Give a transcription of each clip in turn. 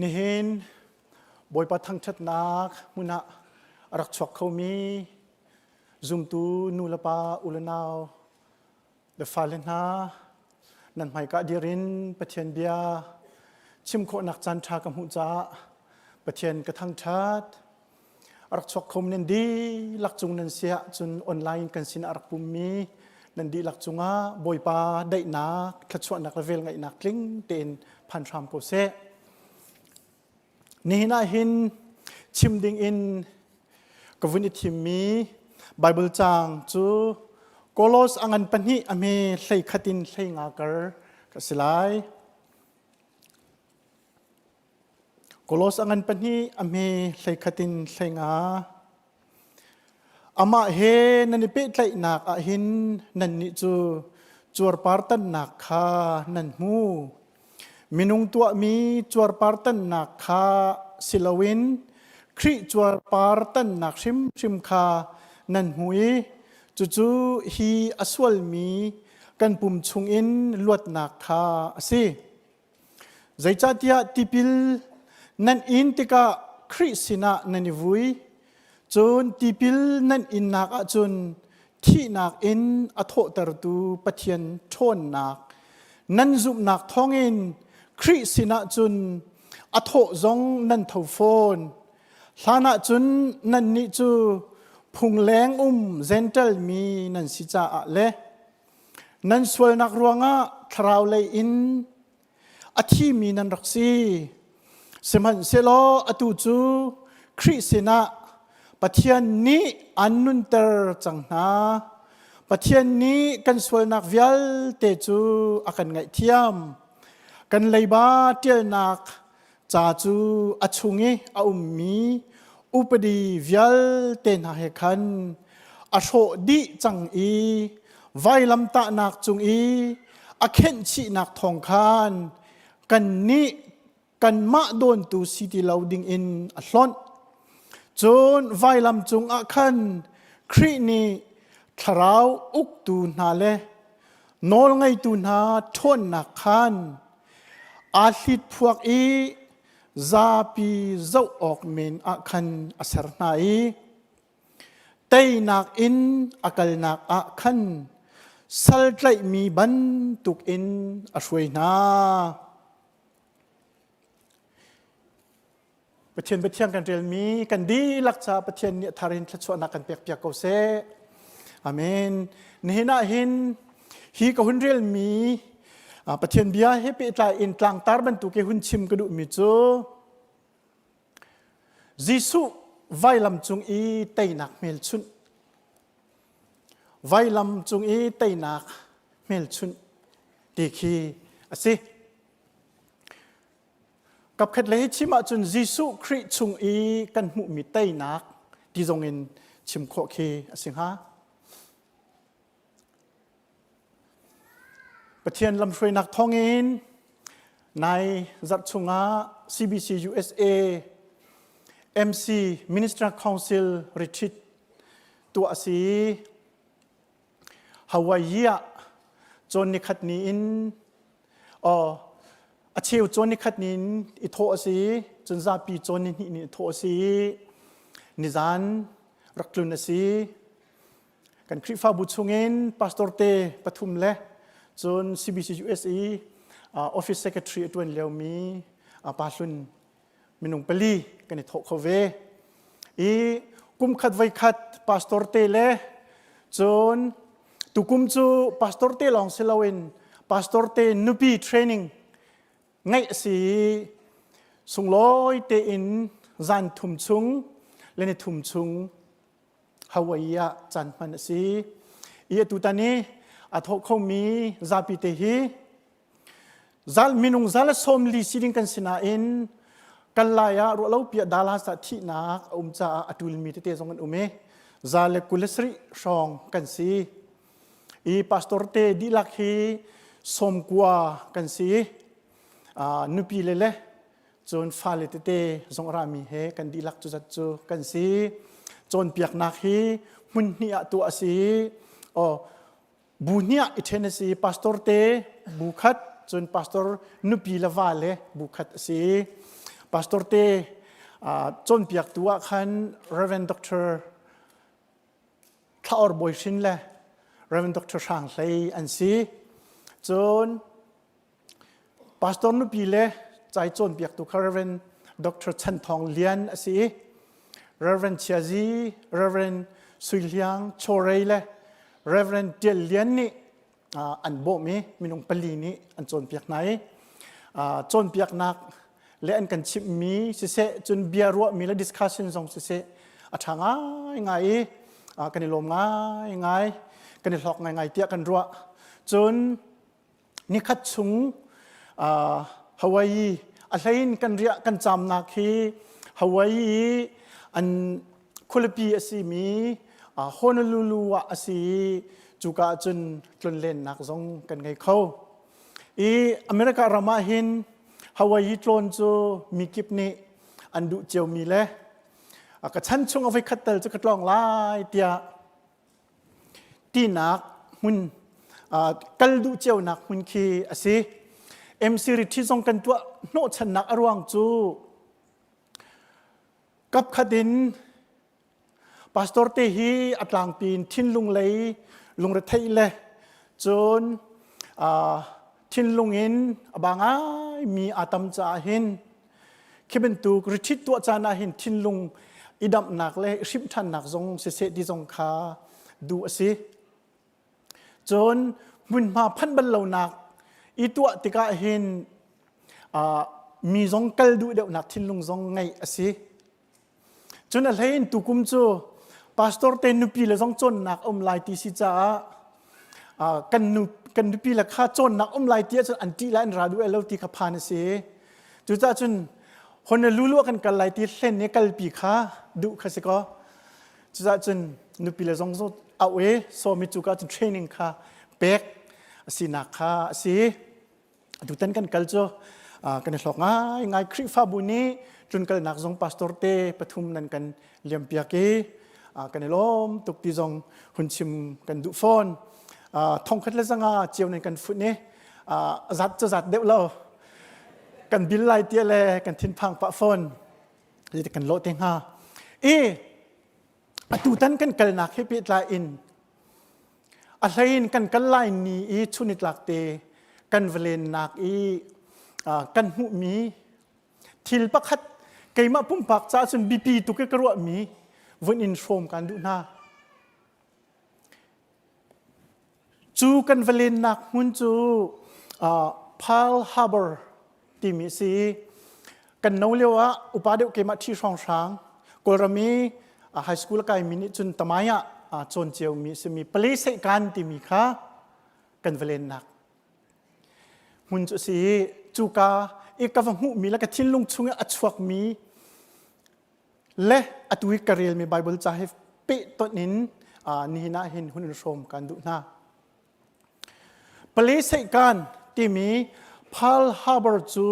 Nihin Bawipa thangṭhatnak hmun ah a rak chuak khomi zumtu nu le pa u le nau le fale hna nan hmaika dir in Pathian bia chim khawhnak caan ṭha ka hmuh caah Pathian ka thangṭhat. A rak chuak kho nan dihlak cung nan si ahcun online kan sin a rak pummi nan dihlak cungah Bawipa daihnak, thluachuahnak le velngeihnak tling tein phan hram ko seh. Nihin ah hin chim ding in ka vun i thimmi Bible caang cu Kolos a ngan pahnih a hme hlei khat in hlei nga kar ka si lai. Kolos a ngan pahnih a hme hlei khat in hlei nga. Amah he nan i pehtlaihnak ah hin nannih cu cuarpar tannak kha nan hmu. Minung tuahmi cuarpar tannak kha si loin Khrih cuarpar tannak hrimhrim kha nan hmu i cucu hi a sualmi kan pum chungin luatnak kha a si. Zeicahtiah tipil nan in tikah Khrih sinah nan i vui. Cun tipil nan innak ahcun thihnak in a thawhtertu Pathian ṭhawnnak nan zumhnak thawngin Khrih sinah cun a thawh zong nan tho fawn. Hlan ahcun nannih cu phungleng um Jentail mi nan si caah le Nan sualnak ruangah thlarau lei in a thimi nan rak si. Sihmanhsehlaw atu cu Khrih sinah Pathian nih an nunter cang hna. Pathian nih kan sualnak vialte cu a kan ngaihthiam. Kan leiba ṭialnak Ca cu a chung i a ummi upadi vialte hna he khan a hrawh dih cang i vailamtahnak cung i a khenhchihnak thawng khan kannih kanmah dawntu si ti lo dingin a hlonh. Cun vailam cungah khan Khrih nih thlarau uktu hna le nawlngeitu hna ṭhawnnak khan Aa hlitphuak i zapi zoh awk men ah khan a ser hna i teinak in a kalnak ah khan sal tlaihmi bantukin a hruai hna. Pathian Pathian kan relmi kan dihlak caah Pathian nih a thar in thluachuahnak kan pekpiak ko seh. Amen. Nihin ah hin hi ka hun relmi Pathian bia he pehtlai in tlangtar bantuk i hun chim ka duhmi cu Jesuh vailam cung i teinak hmelchunh vailam cung i teinak hmelchunh ti khi a si. Kapkhat lei chim ahcun Jesuh Khrih chung i kan hmuhmi teinak ti zong in chim khawh khi a si hnga. Pathian lamhruainak thawngin nai zarh chungah CBC USA MC Minister Council retreat tuah a si. Hawaii ah cawn nikhat ni in a cheu cawn nikhat ni in i thawh a si cun zapi cawn ni hnih ni i thawh a si nizan rak tlun a si kan Khrihfabu chungin pastor te pathum le cun CBC USA office secretary a ṭuan liomi pa hlun minung pali kan i thawh kho ve i kum khat voi khat pastor te le cun tukum cu pastor te lawng si loin pastor te nupi training ngeih a si i sunglawi tein zan thum chung le ni thum chung Hawaii ah caan hman a si i atu tan i a thawh khomi zapi te hi Zal minung zal sawm li si ding kan si nain kan lai ah ruahlo piah Dallas ah thihnak a um caah a ṭulmi tete zong an um i za le 20 le sarih hrawng kan si. I pastor te dihlak hi 90 kan si. Uh, nupi le le cun fale tete zong a rami he kan dihlak cu zat cu kan si. Cawnpiaknak hi hmun hnih ah tuah a si. Oh, Bu hnih ah i ṭhen a si. Pastor te bu khat, cun pastor nupi le va le bu khat a si. Pastor te cawnpiaktu ah khan Reverend Dr. Thlaor Bawi Hrin le Reverend Dr. Hrang Hlei an si. Cun Pastor nupi le cai cawnpiaktu kha Reverend Dr. Chan Thawng Lian a si i Reverend Chia Zi, Reverend Sui Hliang Chorei le Reverend Tial Lian nih an bawm i minung pali nih an cawnpiak hna i cawnpiaknak le an kan chimhmi siseh cun bia ruahmi le discussion zong siseh a ṭha ngaingai i kan i lawm ngaingai kan i hlawk ngaingai tiah kan ruah cun nikhat chung Hawaii a hlein kan riah kan caamnak hi Hawaii an khualipi a simi Honolulu ah a si i cuka ah cun tlonlennak zong kan ngei kho. I America ram ah hin Hawaii tlawn cu mi kip nih an duh ciomi le ka chan chung a voikhat tal cu ka tlawng lai tiah tinak hmun kal duh cionak hmun khi a si. MC Rithi zong kan tuah hnawhchannak a ruang cu Kapkhat in pastor te hi a tlangpi in thinlung lei lungretheih le cun thinlung in a ba ngaimi aa tam caah hin khi bantuk retreat tuah caan ah hin thinlung i damhnak le i hrimh ṭhannak zong siseh ti zong kha duh a si. Cun hmunhma phanh bal lonak i tuah tikah hin mi zong kal duh deuhnak thinlung zong ngeih a si. Cun a hlei in tukum cu pastor te nupi le zong cawnnak um lai ti si caah kan nu kan nupi le kha cawnnak um lai ti ahcun an ṭih lai an ra duh lo ti kha phan a si. Cucaah cun Honolulu ah kan kal lai ti hlen i kalpi kha duh kha si kaw Cucaah cun nupi le zong auh i sawm i cuka cun training kha pek a sinak kha a si. Atutan kan kal cu kan i hlawk ngaingai. Khrihfabu nih tlunkalnak zong pastor te pathum nan kan liampiak i kan i lawm tuk ti zong hun chim kan duh fawn. Thongkhat le zanga cio nan kan funh i zat cu zat deuh lo. Kan bil lai tia le kan thinphang pah fawn. Zeitik kan lawh te hnga. I atutan kan kalnak he pehtlai in a hlei in kan kal lai ni i chunitlak te kan va lennak i kan hmuhmi thil pakhat keimah pumpak caah cun biapi tuk i ka ruahmi vun in hrawm kan duh hna. Cu kan va lennak hmun cu Pearl Harbor timi a si i kan no lio ah upa deuh keimah ṭhi hrawnghrang Kawlram i high school a kaimi nih cun tamai ah cawn ciomi a simi Palei Seihkan timi kha kan va lennak hmun cu a si i cuka i ka va hmuhmi le ka thinlung chung i a chuakmi Le atu i ka relmi Baibal ca hi pehtonh in nihin ah hin hun in hrawm kan duh hna. Pale Seihkan timi Pearl Harbor cu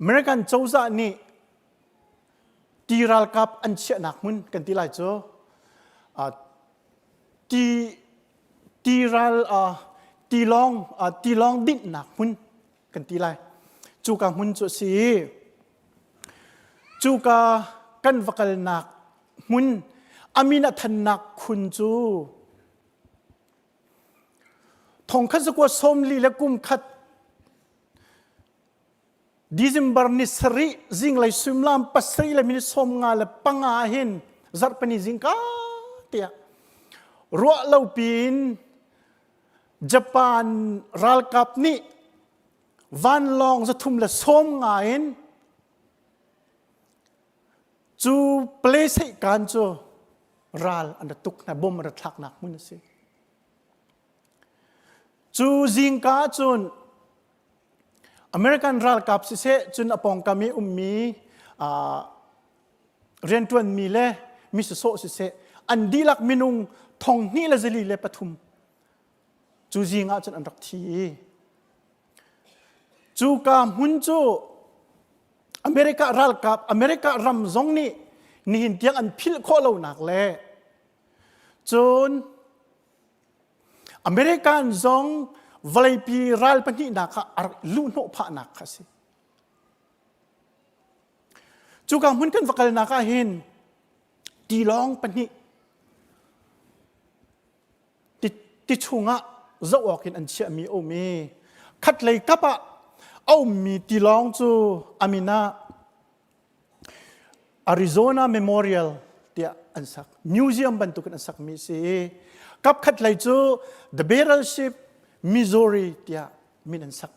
American cozah nih ti ralkap an chiahnak hmun kan ti lai cu ti ti ral tilawng tilawng dinhnak hmun kan ti lai. Cuka hmun cu a si i cuka kan va kalnak hmun a min a thannak khun cu thongkhat zakua sawmli le kum khat December ni sarih zinglei suimilam pasarih le minute 55 hin zarhpini zingka tiah ruah lo piin Japan ralkap nih vanlawng 390 in cu play seihkan cu ral an ra tuk hna bom an ra thlaknak hmun a si. Cu zingka cun American ralkap siseh cun a pawngkam i ummi rianṭuanmi le mi sawsawh siseh an dihlak minung 2403 cu zing ah cun an rak thi i cuka hmun cu America ralkap America ram zong nih nihin tiang an philh khawh lonak le cun American zong vawleipi ral pahnihnak kha a rak luhhnawh phahnak kha a si. Cuka hmun kan va kalnak ah hin tilawng pahnih ti chungah zoh awk in an chiahmi a um i khatlei kap ah a ummi tilawng cu a min ah Arizona Memorial tiah an sak. Museum bantukin an sakmi a si i kap khatlei cu The Battleship Missouri tiah min an sak.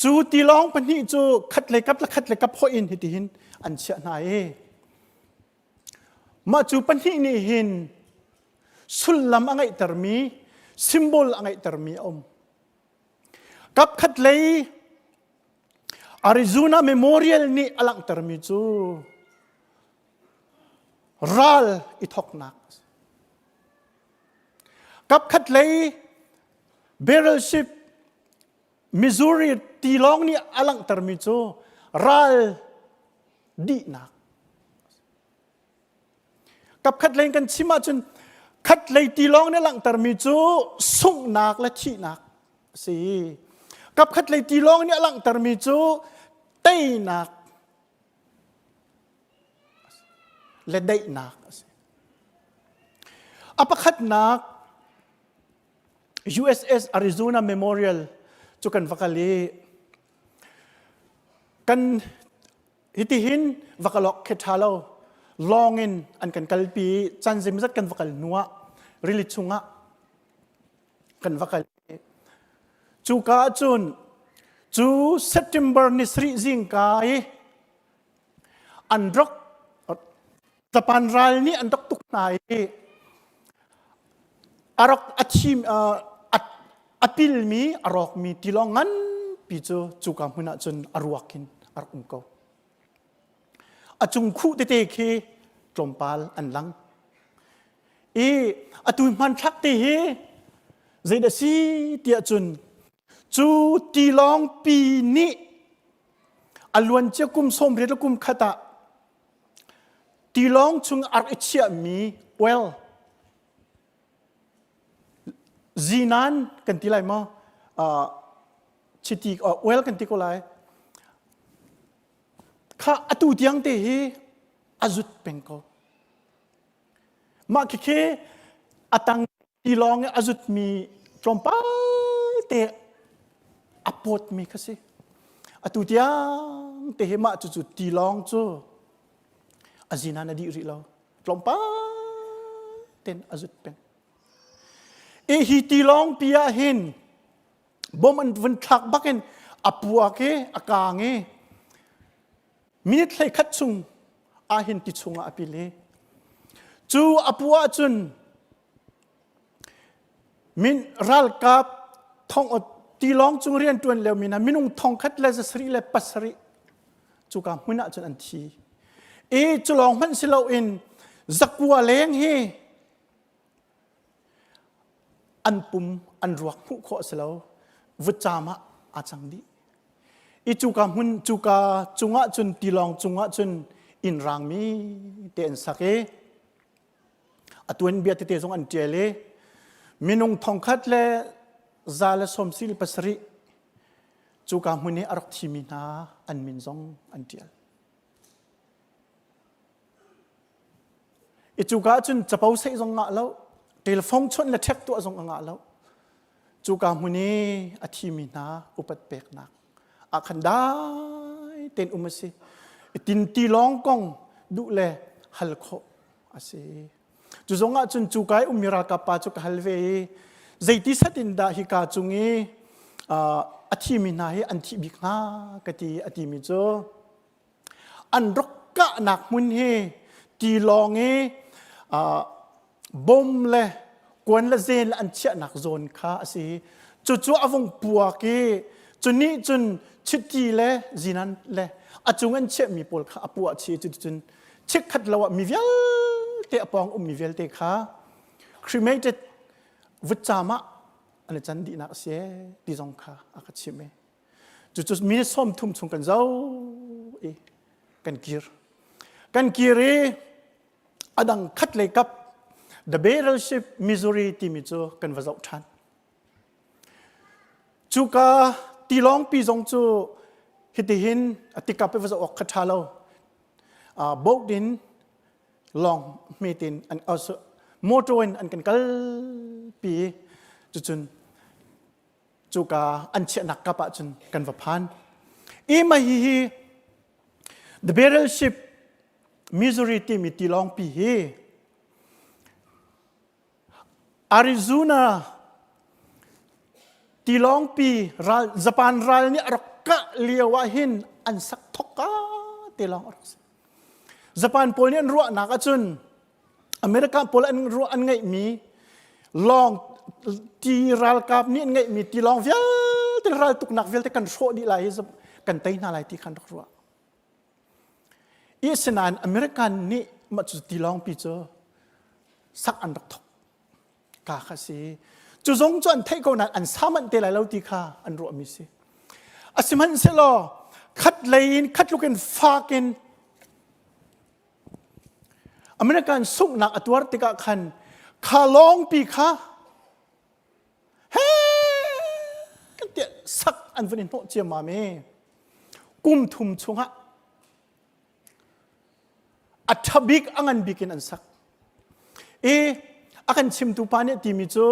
Cu tilawng pahnih cu khatlei kap le khatlei kap hoih in hitihin an chiah hna i mah cu pahnih nih hin sullam a ngeihtermi symbol a ngeihtermi a um. Kap khatlei Arizona Memorial nih a langhtermi cu ral i thawknak a si. Kap khatlei Battleship Missouri tilawng nih a langhtermi cu ral dihnak. Kap khatlei kan chim ahcun khatlei tilawng nih a langhtermi cu sunghnak le thihnak a si. Kap khatlei tilawng nih a langhtermi cu teinak le daihnak a si. A pakhatnak USS Arizona Memorial cu kan va kal i kan hitihin va kal awk khi ṭha lo lawng in an kan kalpi i caan zeimawzat kan va kal hnuah rili chungah kan va kal cuka ahcun cu September ni sarih zingka i an rak Japan ral nih an rak tuk hna i a rak a thim a pilmi a rawkmi tilawng nganpi cu cuka hmun ah cun a ruak in a rak um ko. A cung khuh tete khi tlawmpal an lang. I atu hmanthlak te hi zeidah si tiah cun cu tilawngpi nih a luancia kum 80 le kum khat ah tilawng chung a rak i chiahmi oil zinan kan ti lai maw uh, chiti uh, oil kan ti ko lai kha atu tiang te hi a zut peng ko mah khikhi a tang tilawng i a zutmi tlawmpal te a pawtmi kha si. Atu tiang te hi mah cucu tilawng cu a zinan a dih rih lo. Tlawmpal ten a zut peng. I hi tilawng pi ah hin bom an vun thlak bakin a puak i a kaang i minute 11 chung ahhin ti chungah a pil i cu a puah ahcun min ralkap thong tilawng cung rianṭuan lio mi hna minung 1707 cuka hmun ahcun an thi i cu lawng hmanh si loin zakua leng hi an pum an ruak hmuh khawh a si lo vutcaam ah aa cang dih i cuka hmun cuka cungah cun tilawng cungah cun inn rangmi te an sak i a tuanbia tete zong an ṭial i minung 1177 cuka hmun i a rak thimi hna an min zong an ṭial. I cuka ahcun capo seih zong ngah lo, telephone chawnh le ṭhek tuah zong a ngah lo. Cuka hmun i a thimi hna upat peknak ah khan dai tein um a si. I tin tilawng kong duh le hal khawh a si. Cu zong ah cun cuka i ummi ralkap pa cu ka hal ve i zeiti sat in dah hika cung i a thimi hna hi an thih bik hnga ka ti a timi cu an rak kahnak hmun hi tilawng i bom le kuan le zen le an chiahnak zawn kha a si cucu a vung puak i cu nih cun chiti le zinan le a cung an chiahmi pawl kha a puah chih cuticun chikkhat lo ah mi vialte a pawng ummi vialte kha cremated vutcaam ah an i can dihnak a si ti zong kha a ka chimh i Cucu minute 30 chung kan zo i kan kir. Kan kir i a dang khat lei kap The Battleship Missouri timi cu kan va zoh ṭhan. Cuka tilawngpi zong cu hitihin a tikap i va zoh awk kha ṭha lo. Boat in lawng hmetin an motor in an kan kalpi. Cucun cuka an chiahnak kap ah cun kan va phan. I mah hi the battleship Missouri timi tilawngpi hi Arizona tilawngpi ral Japan ral nih a rak kah lio ah hin an sak thokka te lawng a rak si. Japan pawl nih an ruahnak ahcun America pawl an ruah an ngeihmi lawng ti ralkap nih an ngeihmi tilawng vialte raltuknak vialte kan hrawh dih lai i kan tei hna lai ti khan rak ruah. I asinain American nih mah cu tilawngpi cu sak an rak thok ka kha si. Cu zong cu an theih ko nain an sa manh te lai lo ti kha an ruahmi si. Asihmanhsehlaw khat lei in khat tluk in fak in American sunghnak a tuar tikah khan kha lawngpi kha he tiah sak an vun i hnawh ciammam i kum thum chungah a ṭha bik a ngan bik in an sak. I a kan chimtu pa nih a timi cu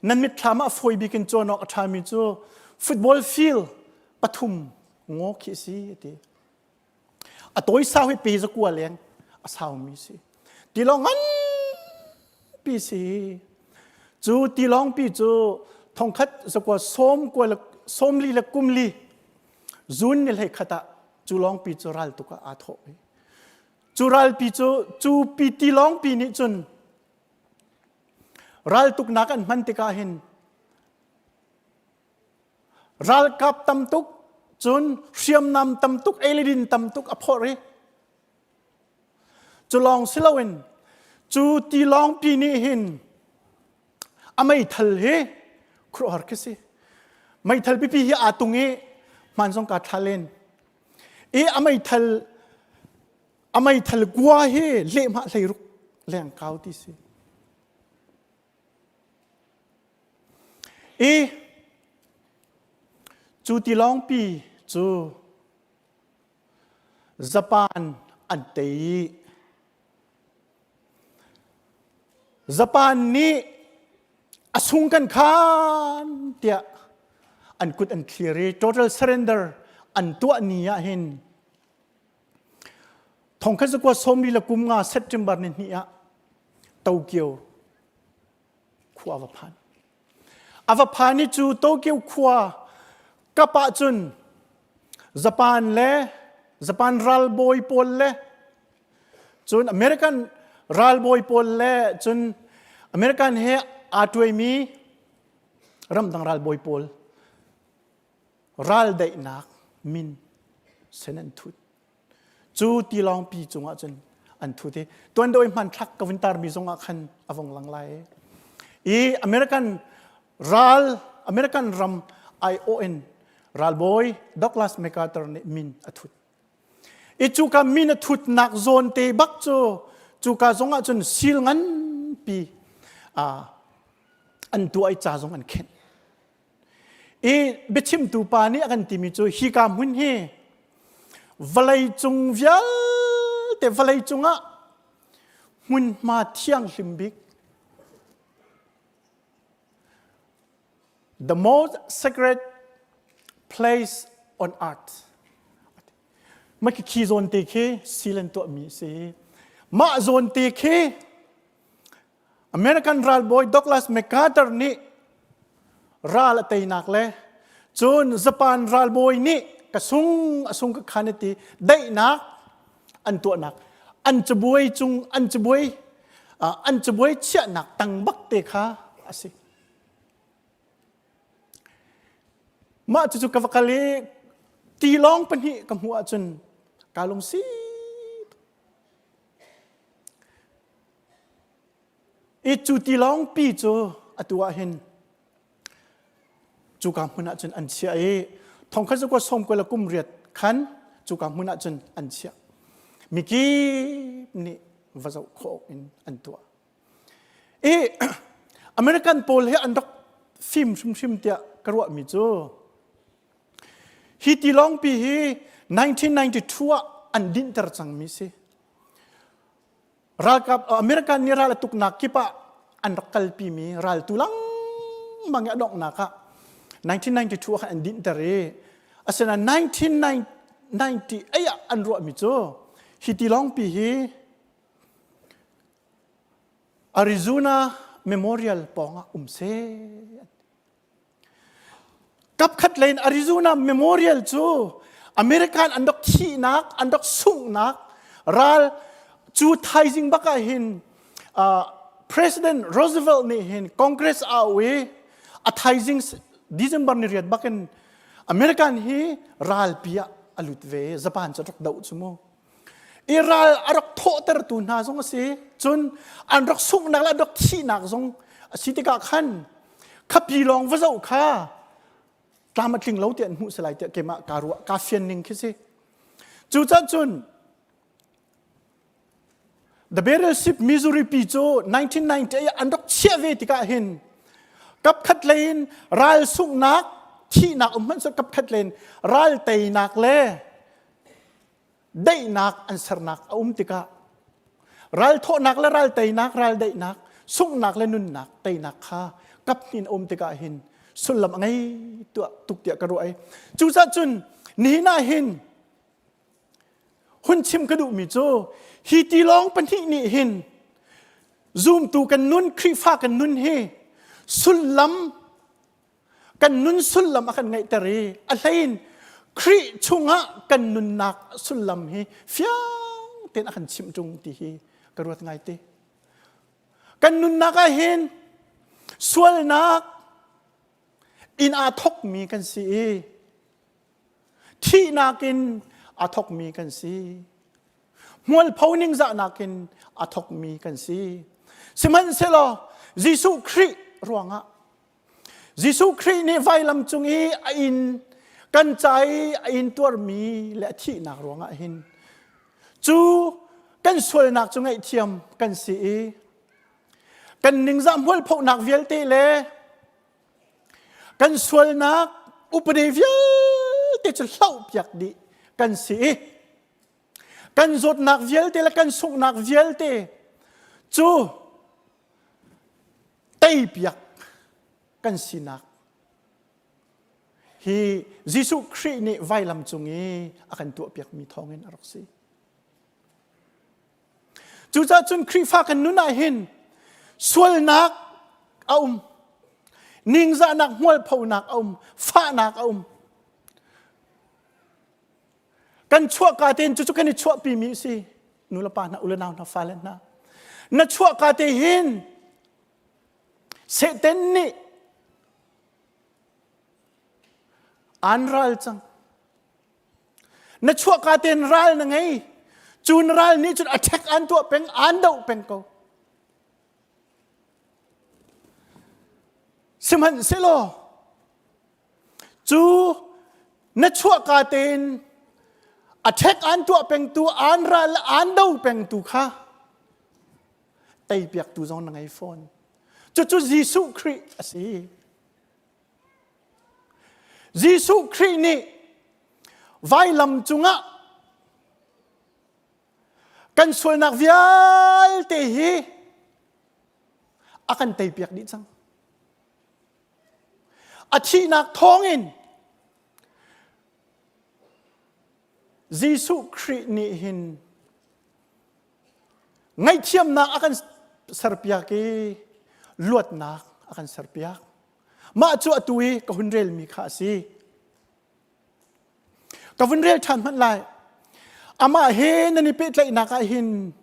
nan mitthlam ah fawi bik in cawn awk a ṭhami cu football field pathum ngaw khi a si a ti. A tawi sau hi pe zakua leng a saumi si. Tilawng nganpi si. Cu tilawngpi cu thongkhat zakua sawm kua le sawmli le kumli zun ni hlei khat ah cu lawngpi cu ral tuk ah aa thawh i cu ralpi cu cu pi tilawngpi nih cun raltuknak an hman tikah hin Ralkap tam tuk, cun hriamnam tam tuk, ei le din tam tuk a phorh i cu lawng si loin cu tilawngpi nih hin a meithal hi khuaruahhar khi si. Meithal pipi hi aa tung i hmaan zong kaa thla len. I a meithal a meithal kua hi lehhmah hleiruk leng kau ti si. I cu tilawngpi cu Japan an tei i Japan nih a sung kan khan tiah an kut an thlir i total surrender an tuah ni ah hin thongkhat zakua sawmli le kum nga September ni hnih ah Tokyo khua a va phan. A va phan i cu Tokyo khua kap ah cun Japan le Japan ralbawi pawl le cun American ralbawi pawl le cun American he aa tuaimi ramdang ralbawi pawl raldaihnak min sen an thut. Cu tilawngpi cungah cun an thut i tuan deuh i hmanthlak ka vun tarmi zongah khan a vung lang lai. I American ral American ram aiawh in ralbawi Douglas MacArthur nih min a thut. I cuka min a thutnak zawn te bak cu cuka zongah cun sil nganpi an tuah i ca zong an khenh. I biachimtu pa nih a kan timi cu hika hmun hi vawlei cung vialte vawlei cungah hmunhma thianghlim bik the most sacred place on earth mah khi zawn te khi seal an tuahmi a si mah zawn te khi American ralbawi Douglas MacArthur nih ral a teinak le cun Japan ralbawi nih ka sung a sung ka khan ti daihnak an tuahnak an cabuai cung an cabuai an cabuai chiahnak tang bak te kha a si. Mah cucu ka va kal i tilawng pahnih ka hmuh ahcun kaa lungsi I cu tilawngpi cu atu ah hin cuka hmun ah cun an chiah i thongkhat zakua sawm kua le kum riat khan cuka hmun ah cun an chiah. Mikip nih va zoh khawh in an tuah. I American pawl hi an rak fim hrimhrim tiah ka ruahmi cu hi tilawngpi hi 1992 ah. an dinhter cangmi si. Ralkap American nih ral a tuknak kip ah an rak kalpimi raltu lengmang i a donghnak ah 1992 ah khan an dinhter i asinain 1998 ah an ruahmi cu hi tilawngpi hi Arizona Memorial pawngah um seh. Kapkhat lei in Arizona Memorial cu American an rak thihnak, an rak sunghnak ral cu thaizing bak ah hin uh, President Roosevelt nih hin Congress a au i a thaizing December ni riat bak in American hi ralpi ah a lut ve Japan cu rak doh cu mu. I ral a rak thawhtertu hna zong a si. Cun an rak sunghnak le an rak thihnak zong a si tikah khan khapi lawng va zoh kha tlam a tling lo ti an hmuh salai tiah keimah kaa ruah kaa fian ning khi si. Cucaah cun The Battle Ship Missouri pi cu 1998 ah an rak chiah ve tikah hin kapkhat lei in ral sunghnak thihnak um hmanh kapkhat lei in ral teinak le daihnak an sernak a um tikah ralthawhnak le ral teinak ral daihnak sunghnak le nunnak teinak kha kaphnin a um tikah hin sullam a ngei tuah tuk tiah ka ruah i cucaah cun nihin ah hin hun chim ka duhmi cu hi tilawng pahnih nih hin zumtu kan nun Khrihfa kan nun hi sullam kan nun sullam a kan ngeihter i a hlein Khrih chungah kan nunnak sullam hi fiang tein a kan chimh ṭung ti hi ka ruat ngai te. Kan nunnak ah hin sualnak in aa thokmi kan si i thihnak in aa thokmi kan si. Hmualpho ningzahnak in aa thokmi kan si. Sihmanhsehlaw Jesuh Khrih ruangah Jesuh Khrih nih vailam cung i a in kan ca i a intuarmi le a thihnak ruangah hin cu kan sualnak cu ngaihthiam kan si i kan ningzah hmualphohnak vialte le kan sualnak upade vialte cu hlohpiak dih kan si i kan zawtnak vialte le kan sunghnak vialte cu teipiak kan sinak hi Jesuh Khrih nih vailam cung i a kan tuahpiakmi thawngin a rak si. Cucaah cun Khrihfa kan nun ah hin sualnak a um, ningzahnak hmualphonak a um, fahnak a um. Kan chuahka tein cucu kan i chuahpimi a si. Nu le pa hna, u le nau hna, fale hna. Na chuahka te hin Satan nih an ral cang. Na chuahka tein ral na ngei. Cu na ral nih cun attack an tuah peng, an doh peng ko. Sihmanhsehlaw Cu na chuahka tein a ṭhek an tuah pengtu, an ral an do pengtu kha teipiaktu zong na ngei fawn. Cucu Jesuh Khrih a si. Jesuh Khrih nih vailam cungah kan sualnak vialte hi a kan teipiak dih cang. A thihnak thawngin Jesuh Khrih nih hin ngaihthiamnak a kan serpiak i luatnak a kan serpiak. Mah cu atu i ka hun relmi kha a si. Ka vun rel ṭhan hmanh lai. Amah he nan i pehtlaihnak ah hin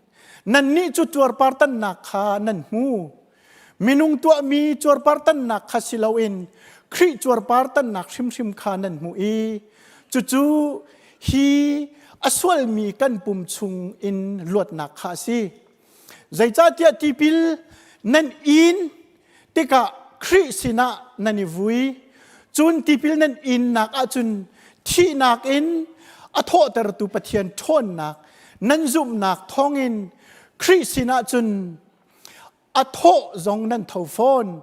nannih cu cuarpartannak kha nan hmu. Minung tuahmi cuarpartannak kha si loin Khrih cuarpartannak hrimhrim kha nan hmu i cucu hi a sualmi kan pum chung in luatnak kha a si. Zeicahtiah tipil nan in tikah Khrih sinah nan i vui. Cun tipil nan innak ahcun thihnak in a thawhtertu Pathian ṭhawnnak nan zumhnak thawngin Khrih sinah cun a thawh zong nan tho fawn.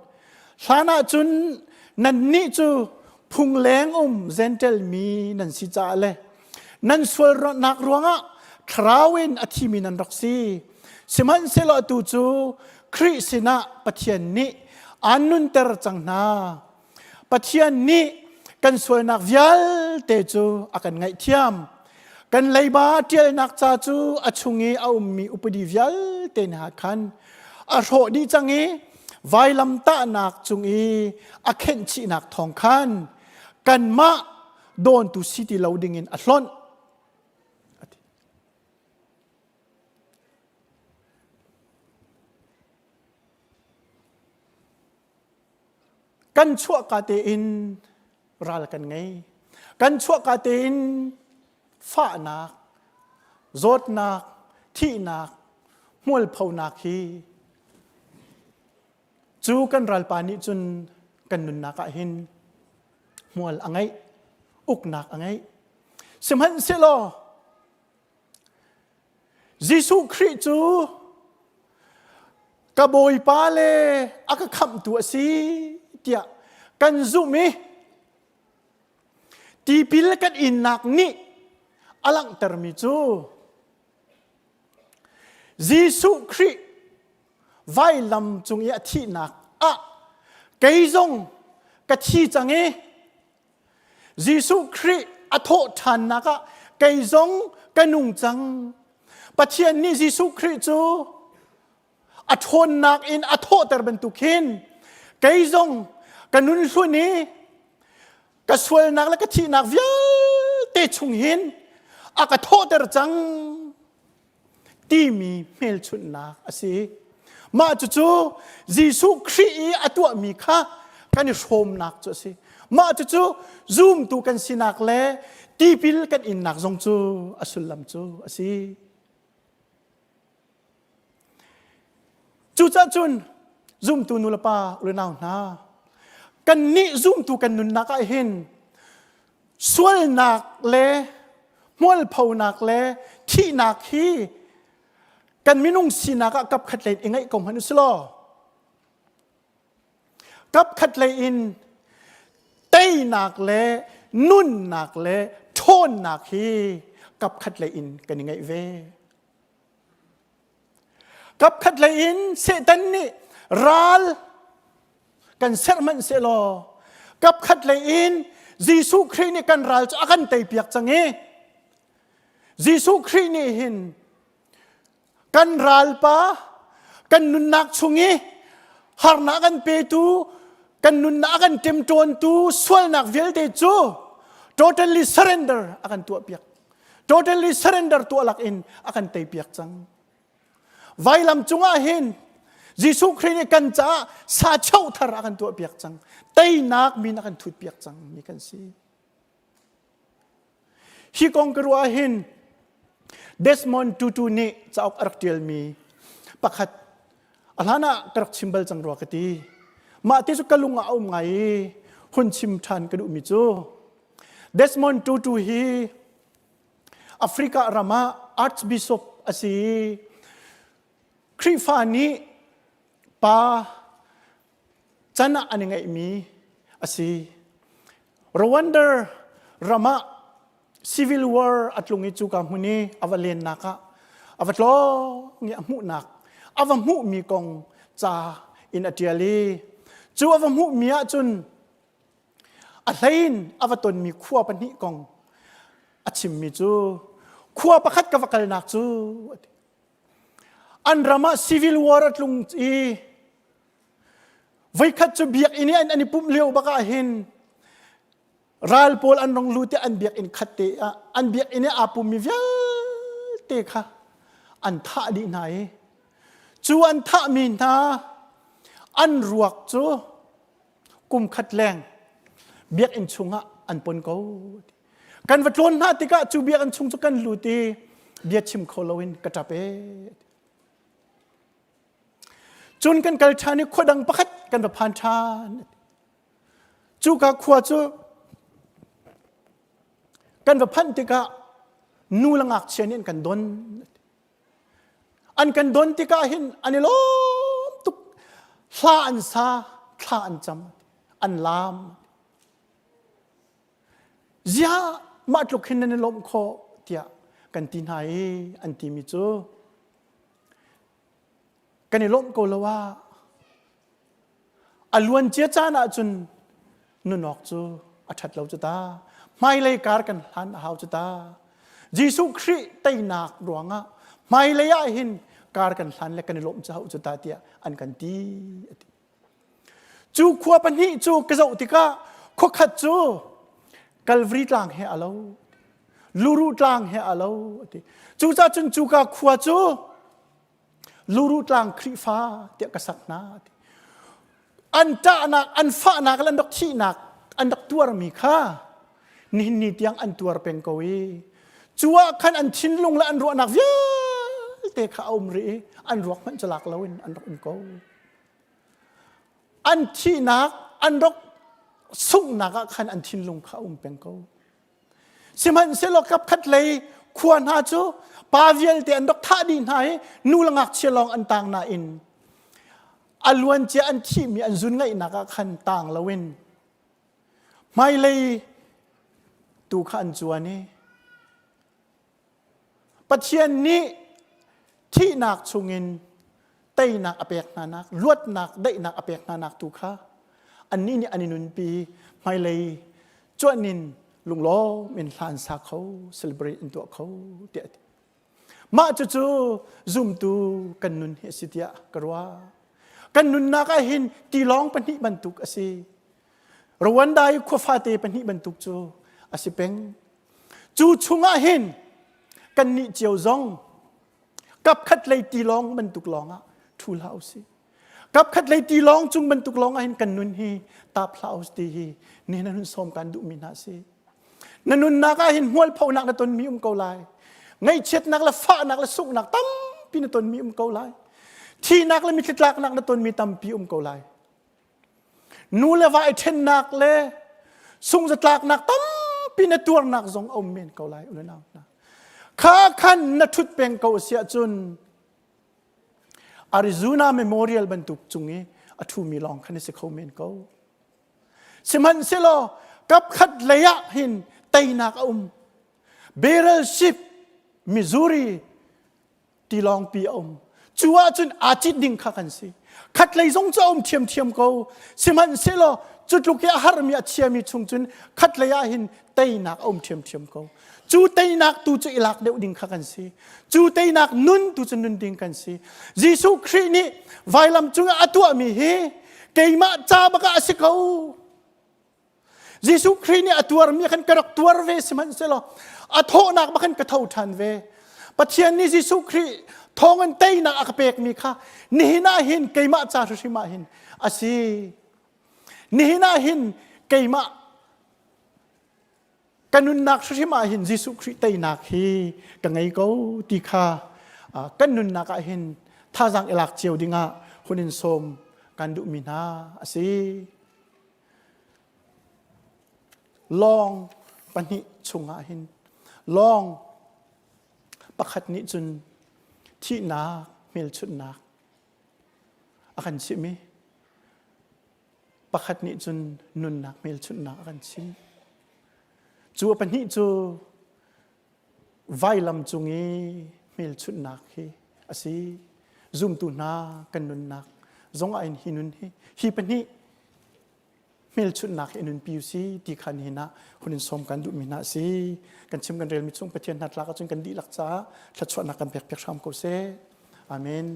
Hlan ahcun nannih cu phungleng um Jentail mi nan si caah le nan sualnak ruangah. thlarau in a thimi nan rak si. Sihmanhsehlaw atu cu Khrih sinah Pathian nih aan nunter cang hna. Pathian nih kan sualnak vialte cu a kan ngaihthiam. Kan leiba ṭialnak ca cu a chung i a ummi upadi vialte hna khan a hrawh dih cang i vailamtahnak cung i a khenhchihnak thawng khan kanmah dawntu si ti lo dingin a hlonh. Kan chuahka tein ral kan ngei. Kan chuahka tein fahnak, zawtnak, thihnak, hmualphonak hi cu kan ralpa nih cun kan nunnak ah hin hmual a ngeih, uknak a ngeih. Sihmanhsehlaw Jesuh Khrih cu ka Bawipa le a ka khamhtu a si tiah kan zumh i tipil kan innak nih a langhtermi cu Jesuh Khrih vailam cung i a thihnak ah kei zong ka thi cang i Jesuh Khrih a thawh ṭhannak ah kei zong ka nung cang. Pathian nih Jesuh Khrih cu a ṭhawnnak in a thawhter bantuk hin kei zong ka nun hlun i ka sualnak le ka thihnak vialte chung hin a ka thawhter cang. timi hmelchunhnak a si. Mah cucu Jesuh Khrih i a tuahmi kha kan i hrawmnak cu a si. Mah cucu zumtu kan sinak le tipil kan innak zong cu a sullam cu a si. Cucaah cun zumtu nulepa unau hna kannih zumtu kan nunnak ah hin sualnak le hmualphonak le thihnak hi kan minung sinak ah kapkhat lei in i ngaih ko hmanh u law kapkhat lei in teinak le nunnak le ṭhawnnak hi kapkhat lei in kan i ngaih ve. Kapkhat lei in Satan nih ral kan serh hmanh sehlaw kapkhat lei in Jesuh Khrih nih kan ral cu a kan teipiak cang i Jesuh Khrih nih hin kan ralpa kan nunnak chung i harnak kan petu kan nunnak a kan ṭemṭawntu sualnak vialte cu totally surrender a kan tuahpiak totally surrender tuah lak in a kan teipiak cang Vailam cungah hin Jesuh Khrih nih kan caah sa cheu thar a kan tuahpiak cang. Teinak min a kan thutpiak cang mi kan si. Hi kong ka ruah hin Desmond Tutu nih cauk a rak ṭialmi pakhat a hlan ah ka rak chim bal cang rua ka ti. Mah ti cu ka lung ah a um ngai i hun chim ṭhan ka duhmi cu Desmond Tutu hi Africa ram ah Archbishop a si i Khrihfa nih pa can ah an i ngeihmi a si. Rwanda ram ah civil war a tlung i cuka hmun i a va lennak ah a va tlawng i a hmuhnak a va hmuhmi kong ca in a ṭial i cu a va hmuhmi ahcun A hlein a va tonmi khua pahnih kong a chimmi cu khua pakhat ka va kalnak cu an ram ah civil war a tlung i voikhat cu biakinn i an i pumh lio bak ah hin ral pawl an rong lut i an biakinn khat te ah an biakinn i aa pummi vialte kha an thah dih hna i cu an thahmi hna an ruak cu kum khat leng biakinn chungah an pon ko kan va tlawn hna tikah cu biakinn chung cu kan lut i bia chim kho loin ka ṭap e cun kan kal ṭhan i khua dang pakhat kan va phan ṭhan cuka khua cu kan va phanh tikah nu le ngakchia nih an kan don An kan don tikah hin an i lawm tuk. Hla an sa, thla an cam, an laam. Ziah mah tluk hin nan i lawmh khawh tiah. kan ti hna i an timi cu kan i lawmh ko lo ah a luan cia caan ahcun nunawk cu a ṭhat lo cu ta. Hmailei kar kan hlan a hau cu ta. Jesuh Khrih teinak ruangah hmailei ah hin kar kan hlan le kan i lawmh cu cu ta tiah an kan ti. Cu khua pahnih cu ka zoh tikah khua khat cu Calvary tlang he a lo. Luru tlang he a lo. Cucaah cun cuka khua cu Luru tlang Khrihfa tiah ka sak hna. An ṭahnak, an fahnak le an rak thihnak an rak tuarmi kha nihin ni tiang an tuar peng ko i cu ah khan an thinlung le an ruahnak vialte kha a um rih i an ruak hmanh cu lak loin an rak um ko. An thihnak, an rak sunghnak ah khan an thinlung kha a um peng ko. Sihmanhsehlaw kapkhat lei khua hna cu pa vialte an rak thah dih hna i nu le ngakchia lawng an tang nain a luancia an thihmi an zun ngaihnak ah khan tang loin hmailei tu kha an cuan i Pathian nih thihnak chungin teinak a pek hnanak, luatnak, daihnak a pek hnanak tu kha annih nih an i nunpi hmailei cuanh in lunglawm in hla an sa kho, celebrate an tuah kho tiah a ti. Mah cucu zumtu kan nun hi a si tiah ka ruah. Kan nunnak ah hin tilawng pahnih bantuk a si. Rwanda i khuafate pahnih bantuk cu a si peng. Cu chungah hin kannih cio zong kapkhat lei tilawng bantuk lawngah ṭhu hlah usih. Kapkhat lei tilawng cung bantuk lawng ah hin kan nun hi tap hlah us ti hi nihin an hun sawm kan duhmi hna si. Na nunnak ah hin hmualphonak na tonmi um ko lai. Ngaihchiatnak le fahnak le sunghnak tampi na tonmi um ko lai. Thihnak le mitthli tlaknak na tonmi tampi um ko lai. Nu le va i ṭhennak le sungzatlaknak tampi na tuarnak zong a um men ko lai u le nau hna. Kha khan na ṭhut peng ko si ahcun Arizona Memorial bantuk cung i a ṭhumi lawng khan si kho men ko. Sihmanhsehlaw kapkhat lei ah hin teinak a um. Barrel ship Missouri tilawngpi a um. Cu ahcun aa cit ding kha kan si. Khatlei zong cu a um ṭhiamṭhiam ko. Sihmanhsehlaw cu tluk i a harmi a chiami chung cun khatlei ah hin teinak a um ṭhiamṭhiam ko. Cu teinak tu cu i lak deuh ding kha kan si. Cu teinak nun tu cu nun ding kan si. Jesuh Khrih nih vailam cungah a tuahmi hi keimah ca bak ah a si ko. Jesuh Khrih nih a tuarmi khan ka rak tuar ve sihmanhsehlaw a thawhnak bak khan ka tho ṭhan ve. Pathian nih Jesuh Khrih thawngin teinak a ka pekmi kha nihin ah hin keimah ca hrimhrim ah hin a si. Nihin ah hin keimah ka nunnak hrimhrim ah hin Jesuh Khrih teinak hi ka ngei ko ti kha kan nunnak ah hin thazaang i lak cio dingah hun in sawm kan duhmi hna a si. Lawng pahnih chungah hin lawng pakhat nih cun thihnak hmelchunhnak a kan chimh i pakhat nih cun nunnak hmelchunhnak a kan chimh. Cu a pahnih cu vailam cung i hmelchunhnak hi a si. Zumtu hna kan nunnak zong ah hin hi nun hi hi pahnih hmelchunhnak hi nunpi u si ti kha nihin ah hun in sawm kan duhmi hna a si. Kan chim kan relmi chung Pathian hna tlak ahcun kan dihlak caah thluachuahnak kan pek piak hram ko seh. Amen.